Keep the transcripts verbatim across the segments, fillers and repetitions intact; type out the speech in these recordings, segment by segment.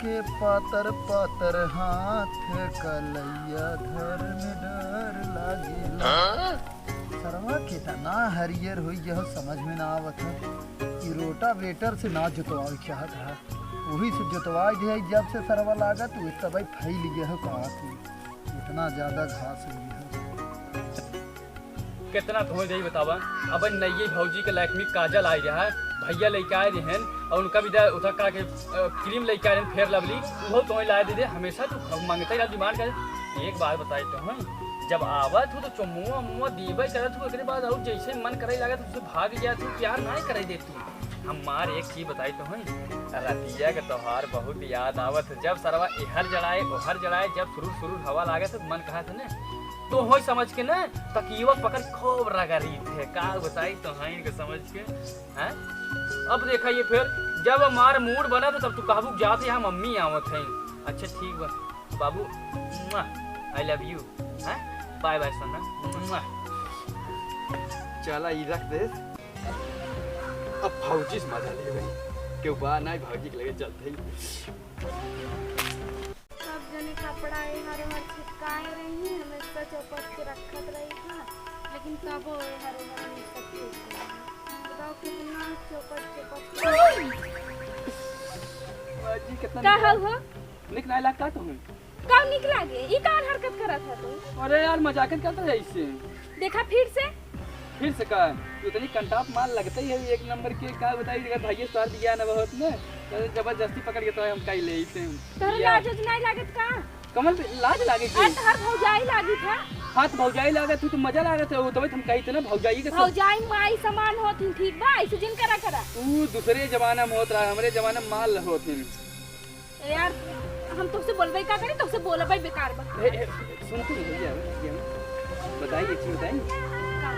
के पातर पातर हाथ, कलैया धर में डर लागेला। सरवा केतना हरियर होइ गया हो, समझ में ना आवत है। ई रोटावेटर से ना जोतवावे चाहत है, वही से जोतवाइ दिया। जब से सरवा लागत, वो तबई फैल गया हो कहाँ से, इतना ज्यादा घास हो गया हो। कितना धोए देई बतावा। अब नइये भौजी के लैक्मे काजल आइ रहा है, भैया लइके आए रहन और उनका भी दे-, उधर का के, अ, क्रीम लइके आए रहन, फेयर लवली, उहो तोहे लाए दे दे। हमेशा तू मांगते रह, डिमांड कर। एक बात बताई तो हूँ, जब आवत हूँ तो चुम्मुआ उम्मुआ दीबे करत हूँ, एकरे बाद और जैसे मन करे लागत उससे भाग जात हूँ, प्यार ना करे देत हूँ। हमार एक चीज बताई तो हई, रतिया के तोहार बहुत याद आवत है। जब सरवा एहर जड़ाए, ओहर जड़ाए, जब सुरूर सुरूर हवा लागत है, मन कहत है ना, तो होई समझ के ना, तकियवा पकड़ खूब रगड़ी थे। का बताई तो हई इनके समझ के, हैं? अब देखा ये फिर, जब हमार मूड बना तो तब तू कहबू जाते यहाँ मम्मी आवत है। अच्छा ठीक बा बाबू, I love you, हैं? बाय बाय सोना। चला ई रख दे। अब भौजी से मजा लेबे। केहू बा नाहीं, भौजी के लगे चलत हई। सब जने कपड़ा एहर ओहर छिटकाए रही, हमेशा चौपट के रखत रही था, लेकिन तबो एहर ओहर हमेशा फेंक देई। बताओ कितना चौपट चौपट के। भौजी कितना का निक हो? निक नाहीं लागत का तुम्हें? का निक लागे? ई कौन हरकत करत है तू? अरे यार, मजाक करत है इससे। देखा फिर से। फिर से का? तू इतनी कंटाप माल लगते ही है एक नंबर के, का बताई, अगर भाइये सार दिया ना बहुत ना, तो जबरदस्ती पकड़ के तो हम कई ले इसे। तोहरे लाज उज नाहीं लागत का? कमल पे लाज लागे की? अरे तोहर भौजाई लागी था। हाथ भौजाई लागत, तू तो मजा लागत है, वो तो हम कही थे ना भौजाई के सब। भौजाई माई समान होत ही, ठीक बा, ऐसे जिन करा करा। तू दूसरे जमाना में होत रहा, हमरे जमाना में माल होत ही। ए यार, हम तोसे बोलबे का करी, तोसे बोलबे बेकार बा। ए, ए, सुन तो भैया, भैया, बताई, एक चीज बताई। का?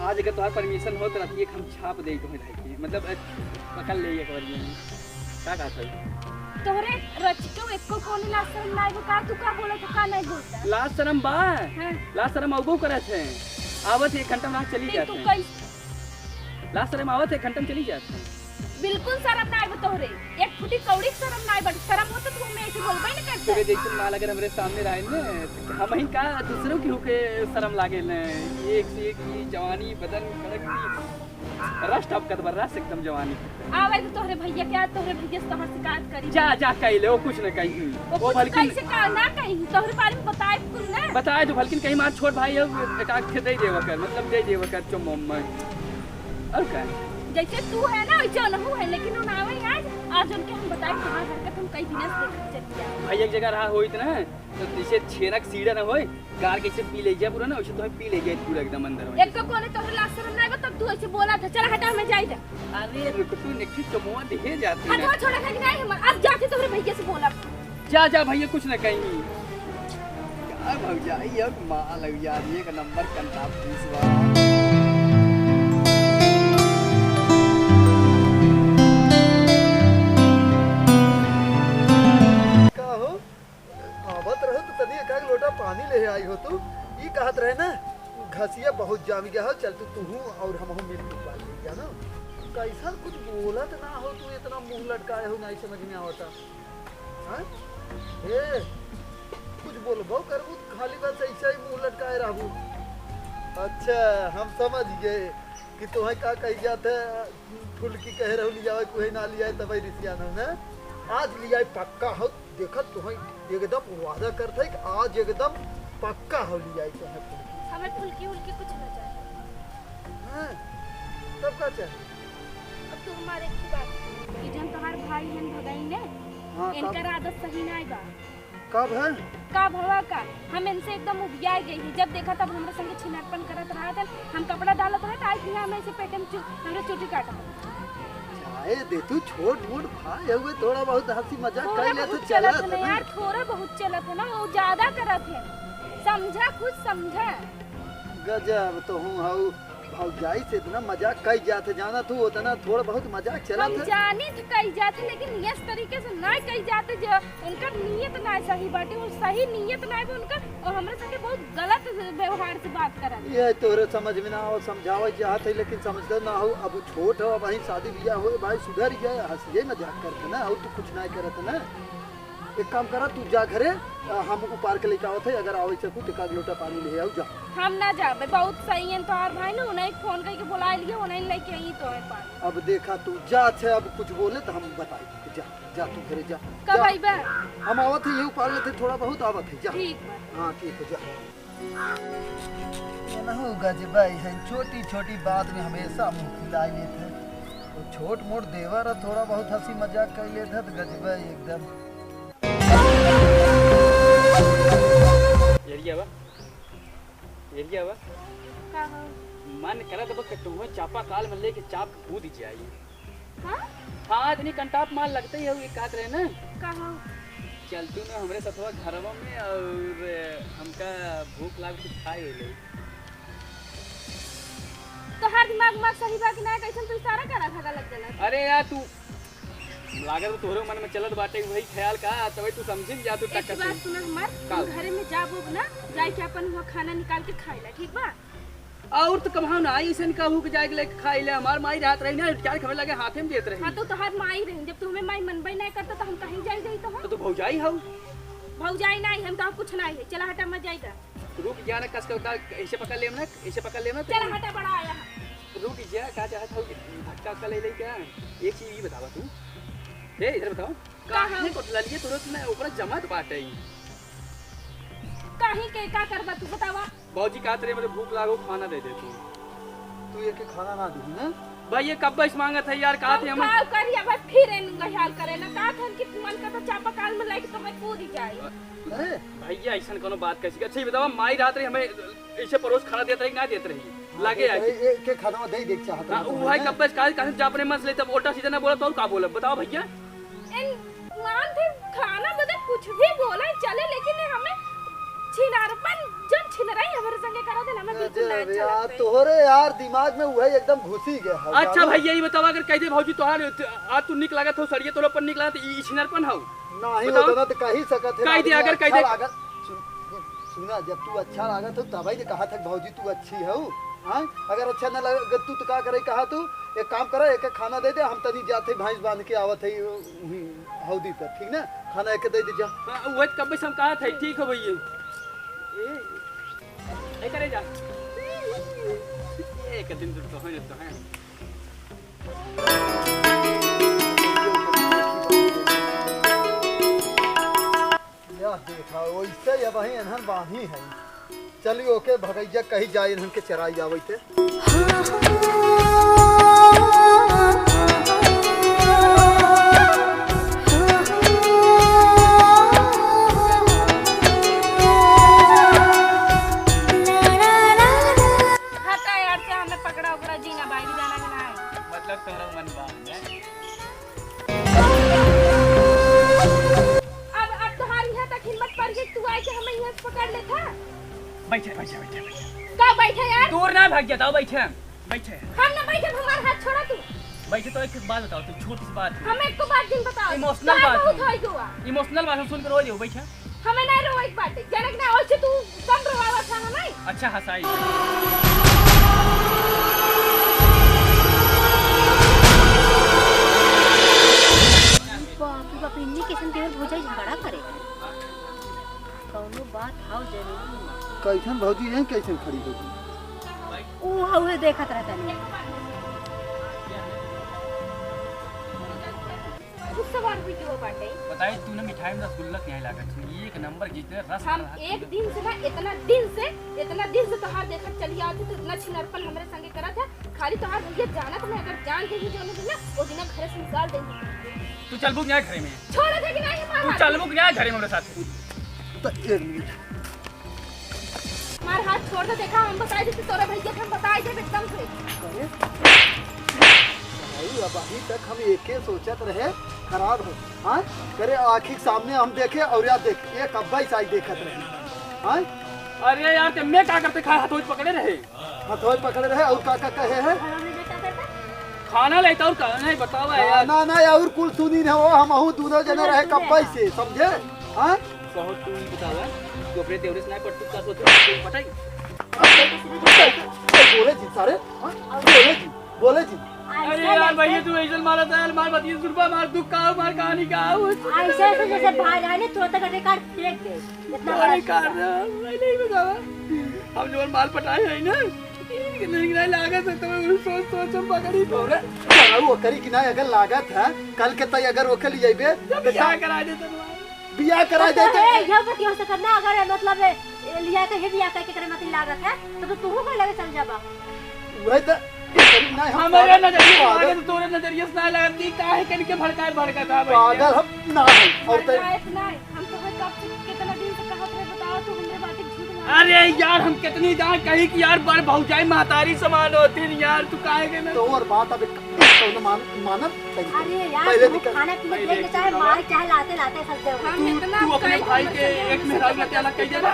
आज अगर तोहार परमिशन होत रहती है, हम छाप दे तुम्हें ढाई के, मतलब, अ, पकड़ ले एक बार ये। का कहत है? तोहरे रचिको एको कोनी लाज शरम नाई बा का? तू का बोलत है, का नाई बोलता? लाज शरम बा? हाँ। लाज शरम अउबो करत है। आवत एक घंटा में चली जात है। लाज शरम आवत है, एक घंटा में चली जात है। बिल्कुल शरम नाई बा तोहरे, एक फुटी कौड़ी के शरम नाई बा। शरम होता तो हमें ऐसे बोलबे न करता। तेरे जैसन माल अगर हमरे सामने रहे न, तो हम ही का दूसरों की होके शरम लागे न। एक से एक ही जवानी, बदन कड़क की, रस टपकत बा, रस एकदम जवानी। आवे तो तोहरे भैया के, आज तोहरे भैया से तोहर शिकायत करी। जा, जा, कही ले, वो कुछ न कही। वो वो कुछ भलकिन कैसे का ना कही, तोहरे बारे में बताए कुल ना। बताए जो भलकिन कहीं मार छोट भाई हो, एक आध ठे दे देवा कर, मतलब दे देवा कर चुम्मा उम्मा। और का? जैसे तू है ना, वैसे ओनहु है, लेकिन उन आवे आज, आज उनके हम बताए तुम्हार हरकत हम कई दिन से देखत चली आ। भाई एक जगह रहा होइत ना, तो जैसे छेना के सीढ़ा ना होए, गार कैसे पी ले जाए पूरा ना, वैसे तो पी ले जाए पूरा एकदम अंदर में। एक तो कोने तोहरे लाज शरम नाई बा, तब तू ऐसे बोला था, चल हटा, हमें जाई दे। अरे रुक तू, निक्की चुम्मा दे जाती है। हटवा छोड़ा था कि नाई हमर, अब जाके तोहरे भैया से बोला। जा, जा भैया, कुछ ना कहीं। का भौजाई, अब माल यार, एक नंबर कंटाप पीस बा। का हो? आवत रहो तो तनी एक आध लोटा पानी ले आई हो तू। ई कहत रहे ना, घसिया बहुत जाम गया हो, चल तू, तू हूँ और हम हूँ मिल के पानी लिया ना। कैसा कुछ बोलत ना हो तू, इतना मुंह लटकाए हो, नहीं समझ में आवता। हाँ? ए, कुछ बोलबो करबू, खाली बस ऐसे ही मुंह लटकाए रहबू। अच्छा, हम समझ गए कि तुम्हें का कही जात है, फुलकी कहे रहू लियावे, कुहे ना लियाए, तबे रिसियान हो ना। आज लियाए पक्का हो, देखत तुम्हें एकदम वादा करत है कि आज एकदम पक्का हो लियाए तुम्हें फुलकी। हमें फुलकी उलकी कुछ ना चाहिए। हाँ, तब का चाहिए? अब तू हमारे की बात सुन। ई जन तुम्हार भाई हन भगाई ने, हाँ, इनकर तब आदत सही ना बा। का भा? का भवा का? हम इनसे एकदम उबिया गई ही। जब देखा तब हमरा संगे छिनरपन करत रहत हन। हम कपड़ा डालत रहत, आज भी हम ऐसे पेटे में चु-, हमरे चुटी काटत। जाए दे तू, छोट मोट भाई हुए, थोड़ा बहुत हंसी मजाक थोड़ा कर ले तो बहुत चलत चलत है ना ना। यार, थोड़ा बहुत चलत है ना, वो ज्यादा करत है। समझा, कुछ समझा। गजब तो हूँ हऊ। भौजाई से इतना मजाक कई जात है, जाना तू उतना थोड़ा बहुत मजाक चलत हम है। जानी तो कई जात है, लेकिन इस तरीके से ना कई जात है जो उनकर नीयत ना सही बाटे, वो सही नीयत ना बा उनकर, और हमरे संगे बहुत गलत व्यवहार से बात करत। ये तोहरे समझ में ना हो, समझावे चाहत है, लेकिन समझते ना हो। अब छोट हो, अब वहीं शादी ब्याह हो, भाई सुधर गया, हंसिए मजाक करते ना, और तू कुछ ना करत ना। एक काम करा, तू जा घरे, अ, हम उपार के लेके आवत है, अगर आवे सकू तो एक आध लोटा पानी ले आऊ, जा। हम ना जाबे, बहुत सही है तोहार भाई ना, उन्हें फोन करके बुला लिए, उन्हें लेके आई तो है पानी। अब देखा तू जा, अच्छा अब कुछ बोले तो हम बताई, जा, जा तू घरे जा, कब जा। आइबे? हम आवत है, ये उपार लेते थोड़ा बहुत आवत है, जा। ठीक बा। हाँ ठीक है, जा। ये ना हो गजबाई है, छोटी छोटी बात में हमेशा मुँह फुलाई लेत है। वो छोट मोट देवर है, थोड़ा बहुत हँसी मजाक कर लेत है तो गजबाई एकदम। एरिया बा, एरिया बा। का हो? मन करत बा कि तुहूँ चापाकाल में लेके चाप के कूद जाई। हाँ? हाँ, इतनी कंटाप मार लगते ही हो, ये कहत रहे ना। कहाँ? चल तू ना हमरे सथवा घरवा में और हमका भूख लाग कुछ खाए ले। तोहार दिमाग उमाग सही बा कि ना? कैसन तू इशारा करा था गलत गलत? अरे यार, तू लागत तो तोहरे मन में चलत बाटे वही ख्याल का, तबे तू समझिन जा तू एक टक्कर बात से। सुना हमार, का? तू घरे में जाबो ना, जाए के अपन हुआ खाना निकाल के खाए ला, ठीक बा? और तो कमाओ ना, ऐसन कहू कि जाए के लेके खाई ले, हमार माई रहत रही ना, चार खबर लगे हाथे में देत रही। हाँ, तो तोहार माई रही, जब तू हमें माई मनबे नहीं करता, तो हम कहीं जाई जाई तो हम? तो तू भौजाई हऊ। भौजाई नहीं, हम तो कुछ नहीं है, चला हटा, मत जाई दा। रुक जा ना, कस के उतार, ऐसे पकड़ लेम ना, ऐसे पकड़ लेम ना, तो चला हटा, बड़ा आया है। रुक जा, का चाहत हऊ कि धक्का उक्का ले ले क्या? एक चीज ये बतावा तू, ए, इधर बताओ, का काहे है? कोटललिए तुरंत में ऊपर जमत बाटे ही। काहे के, का करबा तू बतावा? भौजी कहत रहे, "मुझे भूख लागो, खाना दे दे तू।" तू एके खाना ना दिही ना? भाई, ये कब से मांगत है यार, कहत हम है हमें। का करी, अब फिर एन गहियाल करे ना, कहत हन कि मन का तो चापाकाल में लेके तो मैं कूद ही जाई। अरे। भैया, ऐसन कोनो बात कैसी? अच्छा, ये बतावा, माई रात रही हमें ऐसे परोस खाना देत रही, ना देत रही? हाँ, लागे देत आके। रही, एके खाना दे दे चाहत हाँ, रहे वो भाई, तुम्हें। कब से कहा, कहा से जा अपने मन से ले, तब उल्टा सीधा ना बोला, तो और का बोला? बताओ भैया। इन मान थे खाना बदे कुछ भी बोले चले, लेकिन ये हमें छिनारपन, जब छिनराई हमारे संगे करा देला, हमें बिल्कुल ना गजब अच्छा यार, लगता है। तोहरे यार दिमाग में वही एकदम घुसी गया है, अच्छा जानो? भैया, ये बतावा, अगर कह दे भौजी तोहार आज तू निक लागत हो, सड़िया तोरे पर निक लागत, ई छिनरपन हौ? नहीं, बताओ। उतना तो कह ही सकत है, कह दे, आदमी अगर कह अच्छा दे। लागत, सुन, सुना, जब तू अच्छा लागत हो, तबही तो कहा था भौजी तू अच्छी हो, हाँ? अगर अच्छा ना लगत तू तो का करे, कहा तू एक काम करा, एक खाना दे दे, हम तनी जाते भैंस बांध के आवत है। हम्म, हौदी पर, ठीक ना? खाना एक दे दे जा। हाँ, वही कब से हम कहा था, ठीक हो भैया। ए, ए करे जा। एक दिन तो, तो है ना, तो है। या देखा, वैसे ये वही एनहन बांधी है। चली ओके भगैया कही जाए, इनहन के चराई आवै थे। हटा यार, से हमें पकड़ा ओकरा जीना बाई जाना के ना है। मतलब तोहरा मन बा, हैं? अब, अब तोहार यहाँ तक हिम्मत पड़ गई, तू आए के हमें यहाँ से पकड़ लेता? बैठे, बैठे, बैठे, बैठे। का बैठे यार? दूर ना भाग जाता, बैठे, बैठे। हम ना बैठे, हमार हाथ छोड़ा तू। बैठे तो एक बात बताओ, तू छोटी सी बात है। हम एक को बात दिन बताओ। Emotional तोहार बात बहुत है। होई गवा। Emotional बात हम सुन के रो दियो, बैठे। हमें नहीं रोवे के बाटे, जनक ना ओइसे तू कम रोवावा था हमें। अच्छा हंसाई। बाप रे बाप, इन्हीं कैसन देवर भौजाई झगड़ा करे। कौनो बात हाउ जरूरी ना। कैसन भौजी यहीं कैसन खड़ी होगी? ऊ हउए देखत रहता नहीं। गुस्सा वार हुई क्यों बाटे? बताई, तू ना मिठाई में रसगुल्ला के यहाँ लागत है। एक नंबर जितने रस हम भरा है। एक दिन से ना, इतना दिन से, इतना दिन से तोहार देखत चली आवत है, तो इतना छिनरपन हमरे संगे करत है। खाली तोहार भैया जानत नहीं, अगर जान के ही जाने दिन ना, वो दिन घरे से निकाल देंगे। तू चलबू कि नहीं घरे में? छोड़ दे कि नहीं तू हमारा? चलबू कि नहीं घरे में हमरे साथ? तो एक मिनट। हमार हाथ छोड़ दे, देखा, हम बताई देते तोरे भैया के, हम बताई देब एकदम से। अरे, भाई, अब अभी तक हम एके सोचत रहे, खराब है, हाँ? करे आँखी के सामने हम देखे और या देख, एक अब्बा ही साई देखत रहे, हाँ? अरे यार, ते मैं का करते खा हथौज पकड़े रहे? हथौज पकड़े रहे और का का कहे है? खाना लेता और का नहीं बतावा है यार। ना, ना, और कुल सुनी ना हो, हम अहू दोनों जने रहे कब्बा से, समझे? हाँ? बहुत तू ही बतावा, तू अपने देवरे से ना पटतू का सोचू, पटाई। बोले जी सारे, हाँ? बोले जी, बोले जी। अरे यार, भैया, तू ऐसे मारा था, मार बतिया सुनबा, मार दुख का, मार कहानी का। ऐसे, ऐसे जैसे भाई जाने, तो तक record फेंक दे। इतना अरे बड़ा कार ना, मैं नहीं बतावा। हम जो माल पटाए हैं ना, इनके नहीं, नहीं लागत है, तो सोच, सोच हम पकड़ी तो। अरे, चलो, वो करी कि ना, अगर लागत है, कल के तई अगर ओके ले जाइबे, जब तो क्या क्या करा दे तो बियाह करा तो देते। ए, यह बतिया से करना, अगर मतलब, ए, लिया के ही बियाह करके करे मत लागत है, तो, तो तू कोई लगे चल जाबा। वही तो, नहीं, हम हमारे पागल, नजरिए से पागल। लागत, तोरे नजरिए से ना लागत, कि काहे कन के भड़काए भड़कत है भैया? पागल हम ना है, और ते भड़काए ना है, हम तो है कब से कितना दिन से कहत रहे, बताओ तू हमरे बात झूठ मार अरे यार, हम कितनी दान कही कि यार, बड़ भौजाई महतारी समान होती है यार, तू काहे के ना तो और बात अब एक, तो ना मान, मानब। अरे यार, पहले तू निकल। खाना पीना पहले देख ले, चाहे निकल। मार, चाहे लाते लाते फंस जाओ। हम तू, इतना तू अपने कई भाई के एक मेहरारू के अलग कह दे ना।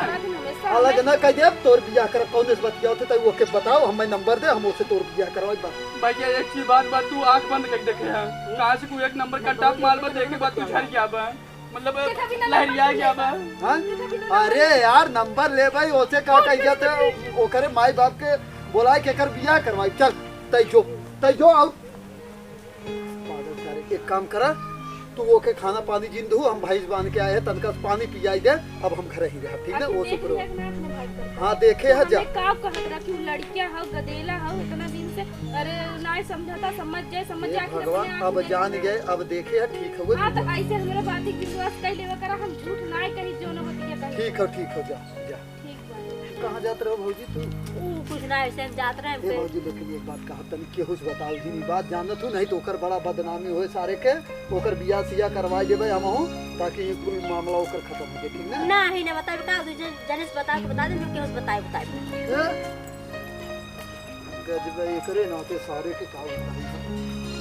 अलग ना कह दे, तोर बियाह कर, कौन से बतिया होते, तो ओके बताओ, हमें नंबर दे, हम ओसे तोर बियाह करवाई बा। भैया, एक चीज बात बा, तू आंख बंद कर देखे है। कहाँ से कोई एक नंबर का टॉप माल बा, देखे बाद तू झर गया बा। मतलब, लहरिया गया बा। हाँ? अरे यार, नंबर ले भाई, ओसे का कह जाते, ओकरे माई बाप के बोलाए के कर बियाह करवाई। चल, तै जो, तै जो, और पागल सारे, एक काम करा, तू ओके खाना पानी जिन दू, हम भैंस बांध के आए हैं, तनका से पानी पियाई दे, अब हम घर ही रह, ठीक ना? अभी वो देख शुक्र लिया कि ना अपने भाई पर। हाँ, देखे है जा। हमें का कहत रहा कि वो लड़किया हो, गदेला हो, इतना दिन से, अरे, ना समझता, समझ जाए, समझ हे जाए कि भगवान, अपने आप अब में जान गए, अब देखे है, ठीक हो हाँ, तो गई। ऐसे हमरा बात ही विश्वास कर लेवे करा, हम झूठ ना कही, जो न होती है कही। ठीक हो, ठीक हो, जा, जा। ठीक बा। कहाँ जात रहो भौजी तू? ऊ कुछ ना, ऐसे हम जात रहे, ए हमके भौजी, लेकिन एक बात कहा, तनी केहू से बताओ जिन, ई बात जानत हूँ, नहीं तो ओकर बड़ा बदनामी होए सारे के, ओकर बियाह सियाह करवाई देबे हमहू, ताकि ये कुल मामला ओकर खत्म हो जाए, ठीक ना? ना, ही ना बताए, बता दो, जन, जने से बता के बता दे, मैं केहू से बताए, बताए। ए? गजब, एकरे नाते सारे के का बताई।